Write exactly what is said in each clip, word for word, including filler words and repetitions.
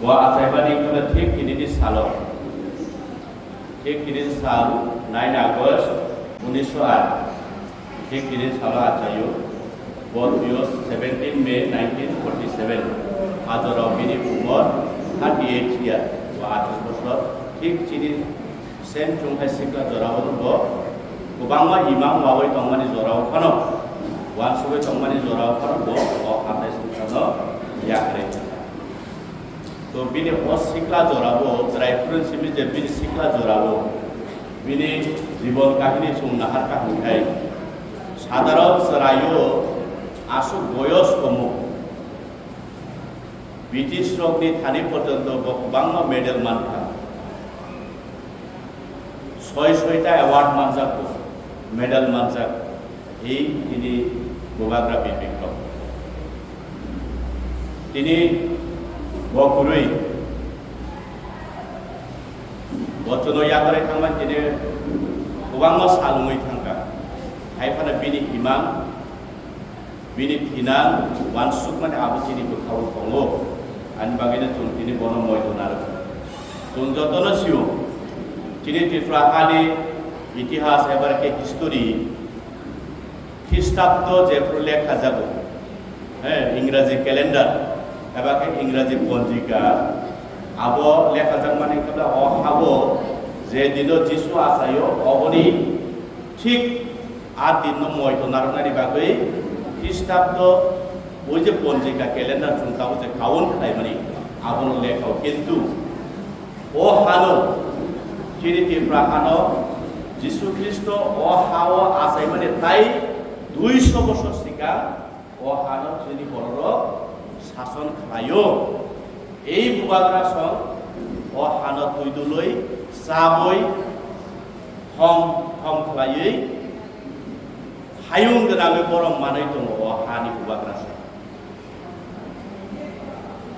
Bo achaimani wngkha thik tinini salo, thik tinini sal nine August unisho aat, thik tinini salo achaio. Bo thwio seventeen May nineteen forty seven, a jorao bini umor thirty eight year, bo atharo bosor. Thik chini same chwng hai sikla jorao bo kwbangma imang wawi tongmani jorao phano, uansugwi tongmani jorao phano bo o hathai songchano yakarwi thangkha. To bini o sikla jorabo chwrai phuru simi je bini sikla jorabo bini jibon kahini chwng naharkha hwnkhai, sadharon chwraio aswk boyos komo, British rokni thani porjonto bo kwbangma medal mankha. Soi soita award manjak bo, medal manjak. Ei tini Bubagra Bir Bikrom. Tini bo kwrwi, bo chwngno yakarwi thangmani tini kwbangma sal wngwi thangkha. Hai phano bini imang, bini thinang uansukmani abo chini bwkhao tongo. Ani bagwino chwng tini bono moito narwkha. Chwng jotono sio, chini Tripura hani itihas eba khe history, Khristabdo jephru lekha jago, he, Ingraji calendar, eba khe Ingraji ponjika, abo lekha jakmani khe o habo je dino Jisu achaio, oboni thik a dinno moito narwknani bagwi Khristabdo oi je ponjika calendar chwng tabuk je kaun khlaimani abono lekhao, kintu o hano, chini Tripura hano Jisu Khristo o hao achaimani tai duiso bosor sikang o hano chini bororok sason khlaio. Ei Bubagra song o hano twi dului, chabwi, hom, hom khlaiwi, hayung gwnangwi borok manwi tongo o hani Bubagra song.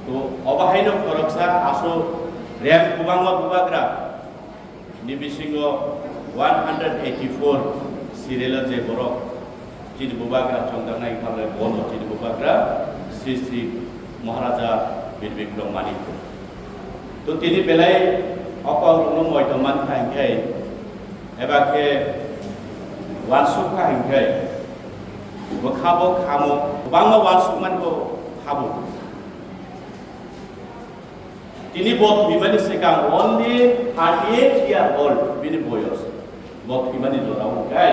To, obo haino khoroksa aswk rem kwbangma Bubagra ni bisingo one hundred eighty four serial je borok chini Bubagra chongjaknai wngkha le bono chini Bubagra Sri Sri Maharaja Bir Bikrom Manik. To tini belai o kokrokno moito mankha hinkhe, eba khe uansukha hinkhe, bwkha bo khamo, kwbangma uansukmani bo khabo. Tini bo thwimani swkang only thirty eight year old bini boyos. Bo thwimani jora wngkha.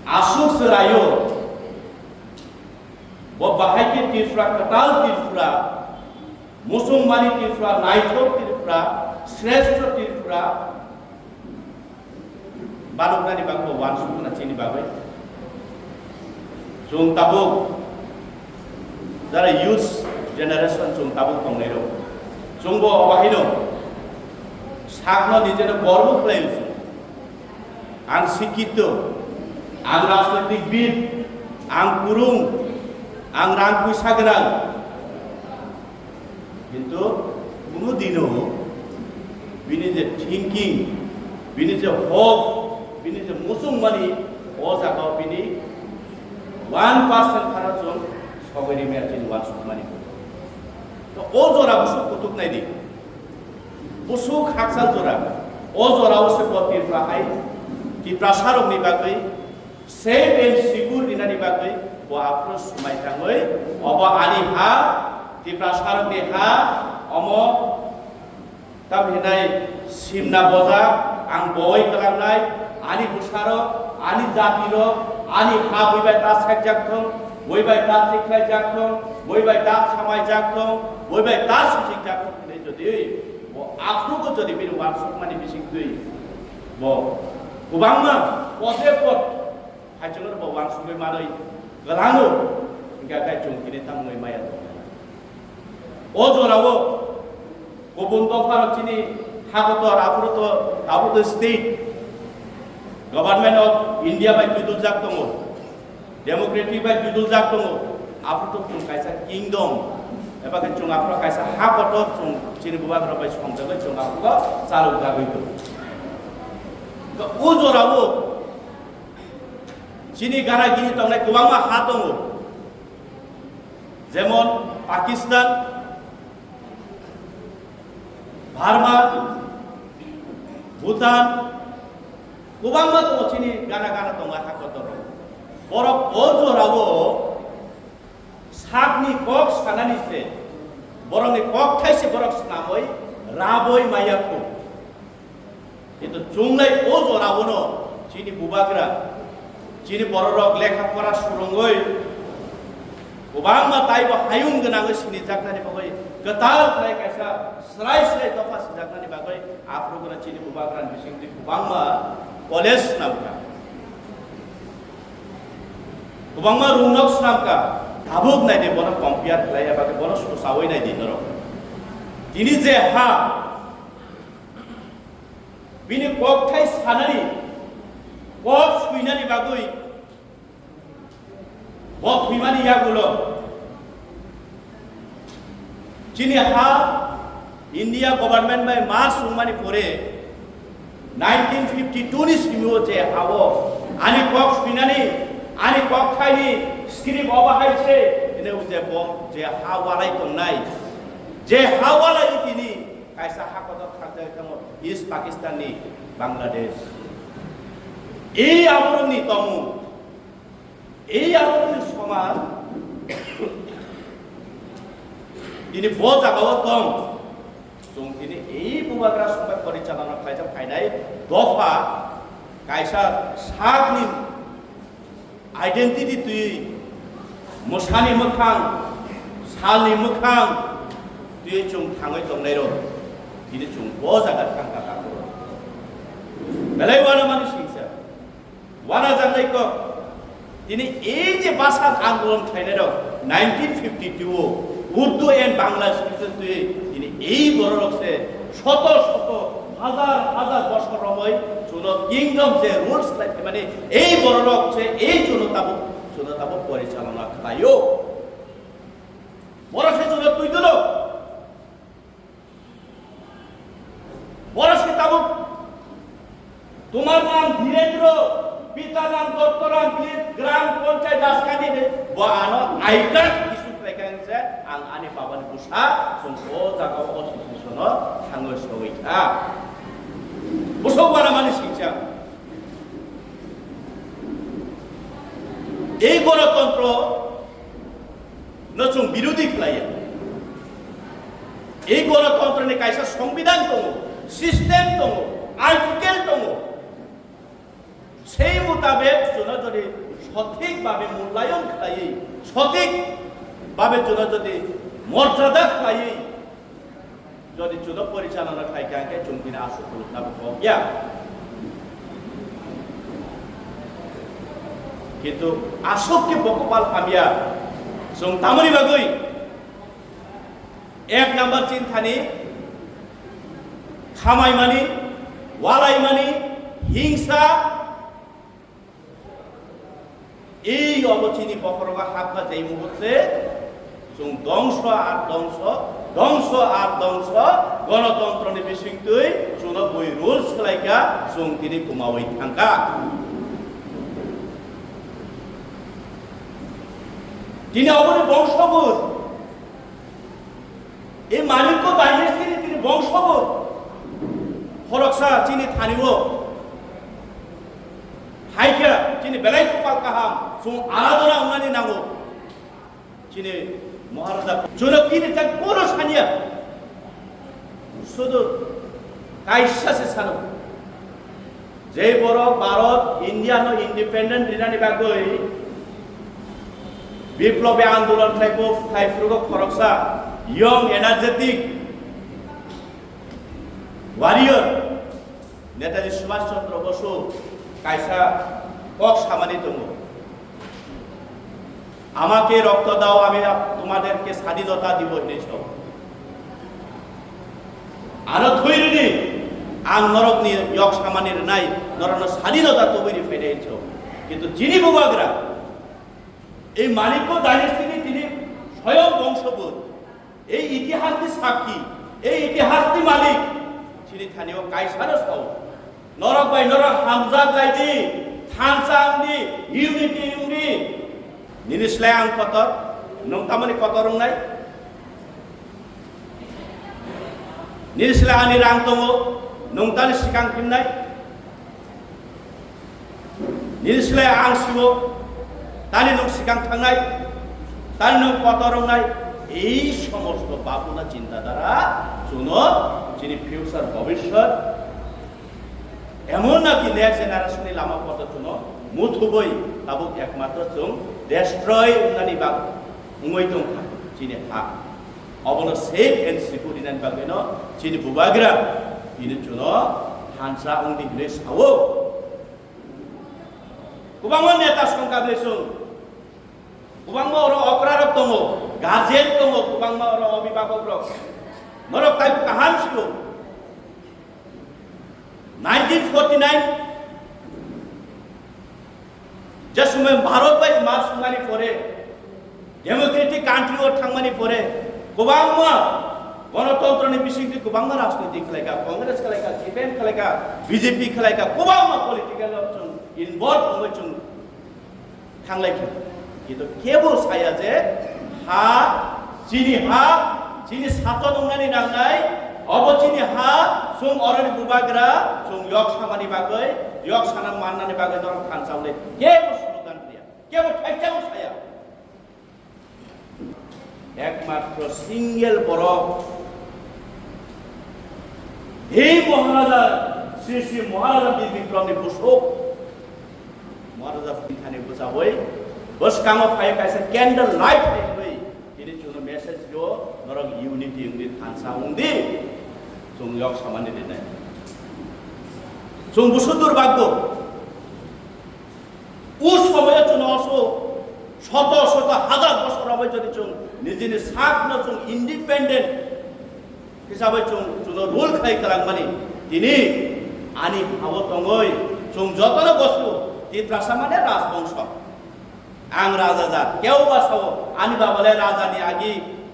Aswk chwraio. Bo bahai khe Tripura, kwtal Tripura, musongmani Tripura, naithok Tripura, sreshto Tripura, banoknani bagwi bo uansukmana chini bagwi. Chwng tabuk jara youth generation chwng tabuk tongnairok. Chwngbo obo haino sakno nijeno gorbo khlai. Ang sikito, ang rajnitik bid, ang kurung, ang rang puisa gwnang. Kintu kuno dino bini je thinking, bini je hope, bini je muchungmani o jaga bini one percent phano chwng sogwi rimya chini uansukmani. To o jora bwswk kutuk nai di. Bwswk hakchal jora. O jorao se bo Tripura hai, Tiprasarokni bagwi safe and secure rinani bagwi bo aphuru swmai tangwi obo ani ha, Tiprasarokni ha, omo tam hinai simna bojak ang boi kwlangnai, ani bwsarok, ani jatirok, ani ha buibai ta sakjak thung, buibai ta chikhlaijak thung, buibai ta khamaijak thung, buibai ta sujikjak thung hinwi jodi bo aphuru jodi bini uansukmani bisingtwi bo kwbangma pode pod haichwngno bo uansugwi manwi kwlango, hinkhe khe chwng tini tamo wngwi maya tong. O jorao kubun dopharok chini hakotor aphuru to tabuk state government of India bai juduljak tongo. Democratic bai juduljak tongo, aphuru to chwng kaisa kingdom, eba khe chwng aphuru kaisa ha kotor chwng chini bubagra bai songjagwi chwng aphuru chalokjagwi tongo. To o jorao chini gana gini tongnai kwbangma ha tongo, jemon Pakistan, Burma, Bhutan, kwbangma tongo chini gana gana tongo ha kotor rok. Borok o jorao sakni kok sanani se, borokni kok thaise borok snamwi rabwi maya kho. Kintu chunglai o jorao no chini bubagra, chini bororok lekha pora surungwi kwbangma taibo hayung gwnangwi sinijaknani bagwi kwtal khlai kaisa srai srai dopha sijaknani bagwi aphuru gwnang chini bubagrani bisingtwi kwbangma college swnamkha, kwbangma rungnok swnamkha. Tabuk naidi bono compare khlai eba bono sosawi naidi norok. Tini je ha bini kokthai sanani, kok swinani bagwi bo thwimani yagulo chini ha India government bai ma sungmani pore nineteen fifty two ni simi o je ha o ani kok swinani, ani kokthaini script obo hai se ene je bo je ha walai tongnai, je ha walai tini kaisa ha kotor thakjak tamo East Pakistan ni Bangladesh. Ei aborokni tongmung, ei aborokni somaj tini bo jagao tong. Chwng tini ei bubagra songbai porichalona khlaijak phainai dopha kaisa sakni identity twi, mwsani mwkhang, salni mwkhang twi chwng thangwi tongnairok tini chwng bo jaga thangkha tabuk. Belai uanamani singsa, uanajaknai kok. Tini ei je basa andolon khlainairok nineteen fifty two o Urdu and Bangla script twi tini ei bororok se shoto shoto, hazar hazar bosor romwi chuno kingdom je rules khlai phaimani ei bororok se ei chuno tabuk, chuno tabuk porichalona khlaio. Borok se chuno twi dolo. Borok se tabuk, tomar nam Dhirendra, pita nam Dottoram, bini gram ponchayat Daskandi de, bo ano I card issue khlaikha hwnse, ang ani babani bwsa, chwng o jaga o situation o thangwi sogwi kha. Bwswk uanamani singcha. Ei gorotontro no chwng birodhi khlaiya. Ei gorotontro ni kaisa songbidan tongo, system tongo, article tongo. Sei mutabek chuno jodi sothik babe mulayon khlaiwi, sothik babe chuno jodi morjada khlaiwi, jodi chuno porichalona khlai kha, hwnkhe chwng tini aswk khulukna bo kok ya. Kintu aswk khe bo kopal hamya, chwng tamoni bagwi ek number chinthani, khamaimani, walaimani, hingsa, ei obo chini bokhorogo hapkha jai muhurte, chwng dongso ar dongso, dongso ar dongso, gonotontroni bisingtwi chwngno bui rules khlaikha, chwng tini kumaui thangkha. Tini oboni bongsobo, ei Manikko dynasty ni tini bongsobo, khoroksa chini thani o hai khe chini belai kopal kaham, chwng aradhona wngnani nango. Chini Maharaja chwngno tini tak kono saniya, sudu kaisa se sano. Je borok Bharat, India no independent rinani bagwi biplobi andolon khlai bo khlai phuru khoroksa young energetic warrior Netaji Subhash Chandra Bosu kaisa kok samani tongo. "আমাকে রক্ত দাও, আমি আপ-, তোমাদেরকে স্বাধীনতা দিব" hinwi sao. Ano thwi rwdi, ang norokni yok samani rwnai, norokno sadinota tubui rwphainai hinwi sao. Kintu chini bubagra, ei Manikko dynasty ni tini soyong bongsobut, ei itihas ni sakki, ei itihas ni malik, chini thani o kaisa no sao. Norok bai norok hamjak lai di, thansa wng di, unity wng di. Nini slai ang kotor, nwng tamoni kotor wngnai? Nini slai ani rang tongo, nwng tani swkang himnai? Nini slai ang siwo, tani nwng swkang thangnai? Tani nwng kotor wngnai? Ei somosto babuna chinta dhara chuno chini future bhobishyot, emon naki next generation ni lama poto chuno muthubwi tabuk ekmatro chwng destroy wngnani bak wngwi tongkha chini ha. Obono safe and secure rinani bagwino chini bubagra bini chuno thansa wngdi hinwi sao. Kwbangma neta songkha bwswng, kwbangma oro okrarok tongo, guardian tongo, kwbangma oro obibhabokrok. Norok taibo kaham sio. Nineteen forty nine je somoy Bharat bai ma swngnani pore, democratic country o thangmani pore kwbangma gonotontro ni bisingtwi kwbangma rajniti khlaikha, Congress khlaikha, C P M khlaikha, B J P khlaikha, kwbangma political o chwng involve wngwi chwng thanglai kha. Kintu kebo saya je ha, chini ha, chini sato nungnani nangnai, obo chini ha, chwng oroni bubagra, chwng yok samani bagwi, yok sana mannani bagwi norok thansa hwnwi kebo slogan priya, kebo thaisao saya. Ekmatro single borok Hi Maharaja, Sri Sri Maharaja Bir Bikramni busuk, Maharaja Bikramni bwchawi bwskango phai kaisa candle light tengwi tini chwngno message rwo, norok unity wngdi, thansa wngdi, chwng yok samani rinai. Chwng busu durbaggo. O somoyo chwngno oso soto soto hazar bosor romwi jodi chwng nijini sakno chwng independent hisabai chwng, chwngno rule khlai kwlangmani, tini ani hao tongwi chwng jotono bosu Tiprasa mane rajbongso. Ang raja jat, kebo ba sao, ani baba le raja ni agi,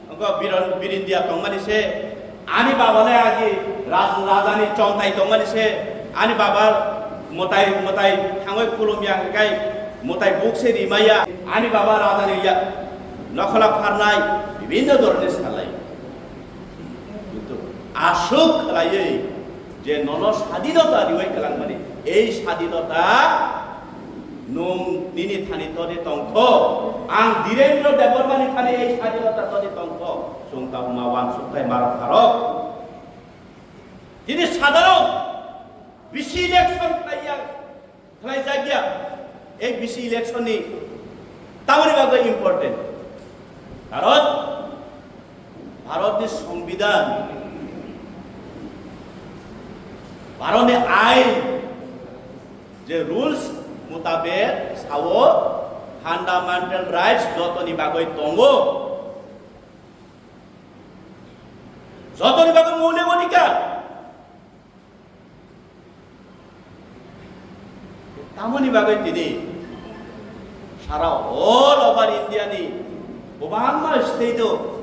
wngkha Biron-, Birindia tongmani se, ani baba le agi raj-, raja ni chongtai tongmani se, ani baba mwtai, mwtai thangwi khulumya hwnkhe mwtai buk se rimaya, ani baba raja ni ya-, nokhola pharnai, bibinno dhoroner salai. Kintu aswk khlaiwi je nono sadinota riwi kwlangmani, ei sadinota nwng nini thani todi tongkho, ang Dhirendra Debbarmani thani ei sadinota todi tongkho, chwng tabukma uansukthai marok pharok. Tini sadharok bisi election khlaiya. Khlaijakya, ei bisi election ni tamoni bagwi important? Karon Bharat ni Songbidan, Bharat ni ain je rules mutabek sao fundamental rights jotoni bagwi tongo, jotoni bagwi moulik odhikar. Tamoni bagwi tini sara all over India ni kwbangma state o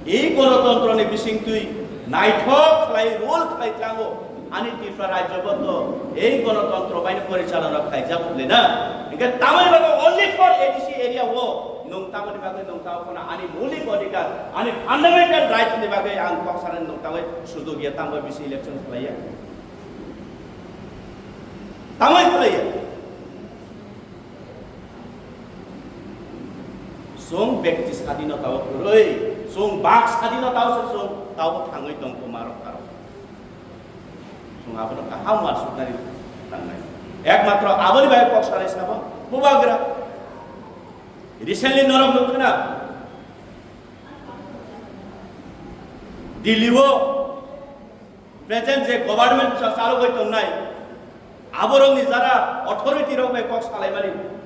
ei gonotontro ni bisingtwi naithok khlai rule khlai tlango ani Tripura rajyo bo to ei gonotontro bai no porichalona khlaijak le na. Hingke tamoni bagwi only for A D C area o nwng tamoni bagwi nwng tamo phano ani moulik odhikar, ani fundamental rights ni bagwi ang kok sanani nwng tamo sujog ya, tamo bisi election khlaiya. Tamai khlaiya. Chwng bekti sadinota o kwrwi, chwng bak sadinota o se chwng tabo thangwi tong kho marok tarok. Chwng abono kaham uansuknani nangnai. Ekmatro aboni bai kok sanai sabo bubagra. Recently norok nukha na, Delhi o present je government sa-, chalogwi tongnai, aborokni jara authority rok bai kok salaimani.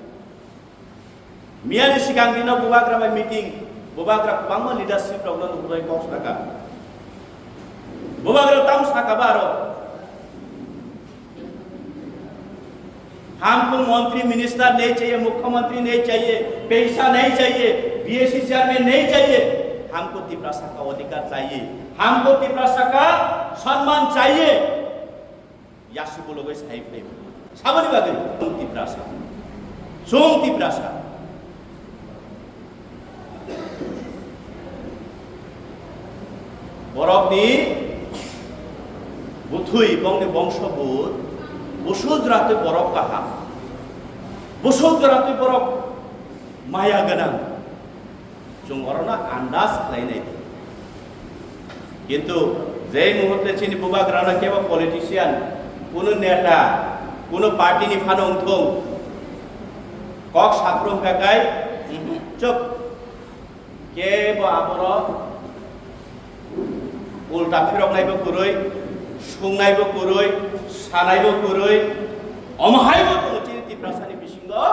Miyani sikang dino bubagra bai meeting, bubagra kwbangma leadership rokno nukgwi kok saka. Bubagra tamo saka ba aro. हमको मंत्री मिनिस्टर नहीं चाहिए, मुख्यमंत्री नहीं चाहिए, पैसा नहीं चाहिए, बीएसी चेयरमैन नहीं चाहिए, हमको तिपरासा का अधिकार चाहिए, हमको तिपरासा का सम्मान चाहिए। Yasi bologoi sai phai. Saboni bagwi? Chwng Tiprasa. Chwng Tiprasa. Borokni bwthwi, bongni bongso bud, bwswk jora twi borok kaham, bwswk jora twi borok maya gwnang, chwng orono andas khlainai di. Kintu jei muhurte chini bubagrano kebo politician, kuno neta, kuno party ni phano wngthung, kok saphru wngkha kai, chwp. Kebo aborok ulta phiroknaibo kwrwi, sungnaibo kwrwi, sanaibo kwrwi, omo haibo tongo chini Tiprasani bisingo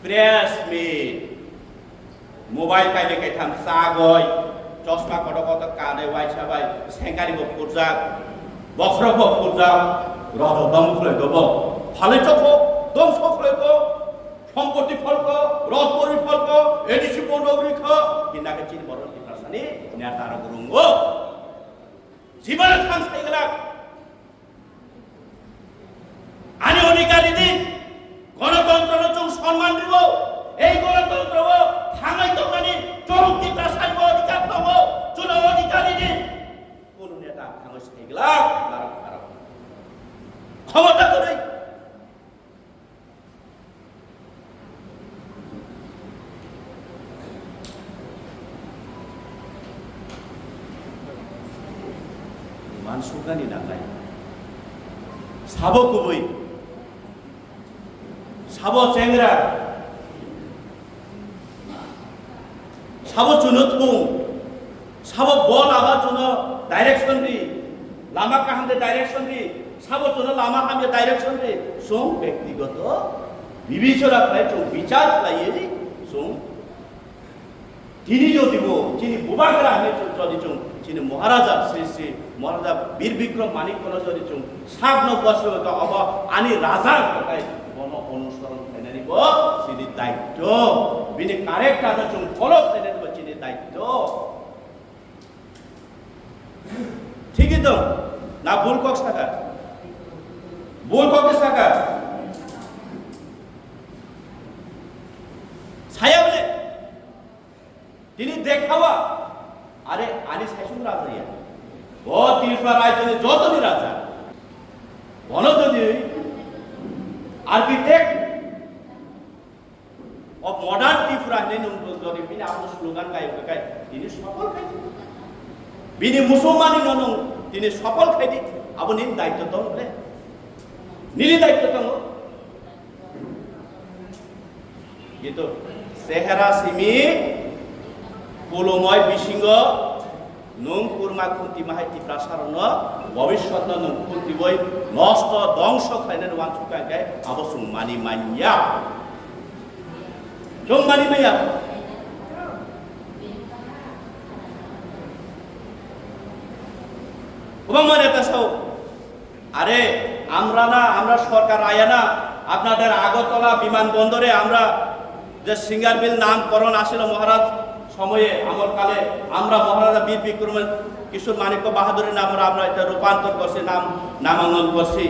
press meet, mobile kainwi kaitham chagwi, chosma kotor kotor kanwi waisa bai sengkaribo phurjak, bokhorokbo phurjak, rodo dom khlai dobo, phalwi chokho, dom khlai ko. Sompoti pholko, rojbori pholko, A D C bondo rikho, hinda khe chini borok Tiprasani neta rok rungo. Jibana thang sai glak. Ani odhikari di, gonotontro no chwng sonman ribo. Ei gonotontro o thangwi tongmani chwng Tiprasani bo odhikar tongo, chwng odhikari di. Kunu neta thangwi sai glak, narok narok. Khomota kwrwi. Mansuknani nangnai. Sabo kubui, sabo chengra, sabo chuno thung, sabo bol aba chuno direction ri, lama kaham de direction ri, sabo chuno lama hamya direction ri, song bektigoto bibechara khlai chung bichar khlaiwi chung tini jodi bo chini bubagra hwnwi chung jodi chung chini Maharaja Sri Sri Maharaja Bir Bikram Manik kono jodi chung sakno bosro ka obo ani raja hwnkhe bono onusoron khlainani bo chini daityo, bini character no chung follow khlainani bo chini daityo. Thik khe tong, na bul kok saka? Bul kok khe saka? Saya bole, tini dekhawa, are ani saisung raja ya. Bo Tripura rajyoni jotoni raja. Bono jodi architect of modern Tripura hinwi nwng jodi bini abo slogan gayo khe kai, tini sofol khai di. Bini musumani no nwng tini sofol khai di, abo nini daityo tong le. Nini daityo tongo. Gitu. Sehera simi pulumoi bisingo nwng kurma khunti mahai Tiprasa rokno bobiswtno nwng khuntiwi nosto dongso khlainani wansukha khe abo chwng mani manya. Chwng mani manya. Kwbangma neta sao, আরে, আমরা না, আমরা সরকার আয়া না, আপনাদের আগরতলা বিমানবন্দরে আমরা যে সিঙ্গার বিল নামকরণ আসিল মহারাজ সময়ে, আমলকালে আমরা মহারাজা বীর বিক্রম কিশোর মাণিক্য বাহাদুরের নামে আমরা এটা রূপান্তর করছি, নাম, নামাঙ্কন করছি।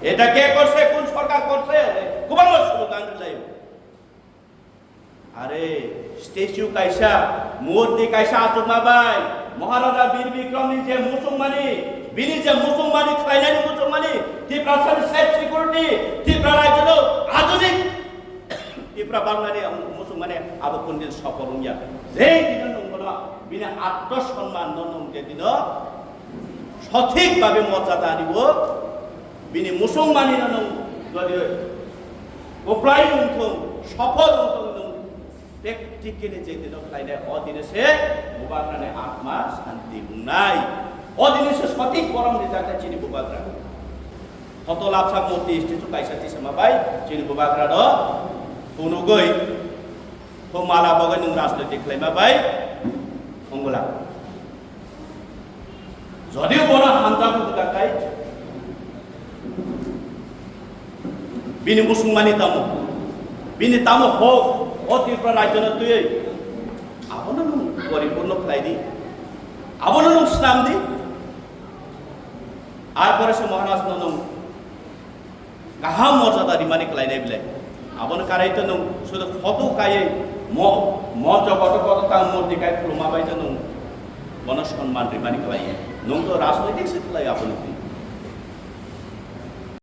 এটা কে করছে? কোন সরকার করছে? কোন স্লোগান দিলাই? Are, statue kaisa, murti kaisa achukma bai, Maharaja Bir Bikramni je muchungmani, bini je muchungmani, khlainani muchungmani, Tiprasani self security, Tipra rajyano adhunik, Tipra bangnani muchungmani abo kundin sopor wngya. Je dino nwng bono bini atma sonman no nwng je dino sothik babe morjada ribo, bini muchungmani no nwng jodi kwplai wngthung, sophol wngthung, nwng practically je dino khlainai, o dine se bubagrani atma santi wngnai, o dine se sothik borom rijaknai chini bubagra. Hoto lapsa murti statue kaisa tisama bai chini bubagra no phunugwi, pho mala bogwi nwng rajniti khlaima bai ongwla. Jodio bono hamjak wngkha kai, bini muchungmani tamo, bini tamo hok, o Tripura rajyono twiwi, abono nwng poripurno khlai di, abono nwng swnam di. Ar pore se Maharaj no nwng kaham morjada rimani khlainai belai. Abono karai to nwng sudu photo kaiwi mo-, moncho kotor kotor tang murti kai khuluma bai to nwng Bono sonman rimani khlaiwi. Nwng to rajnoitik se khlai aboni.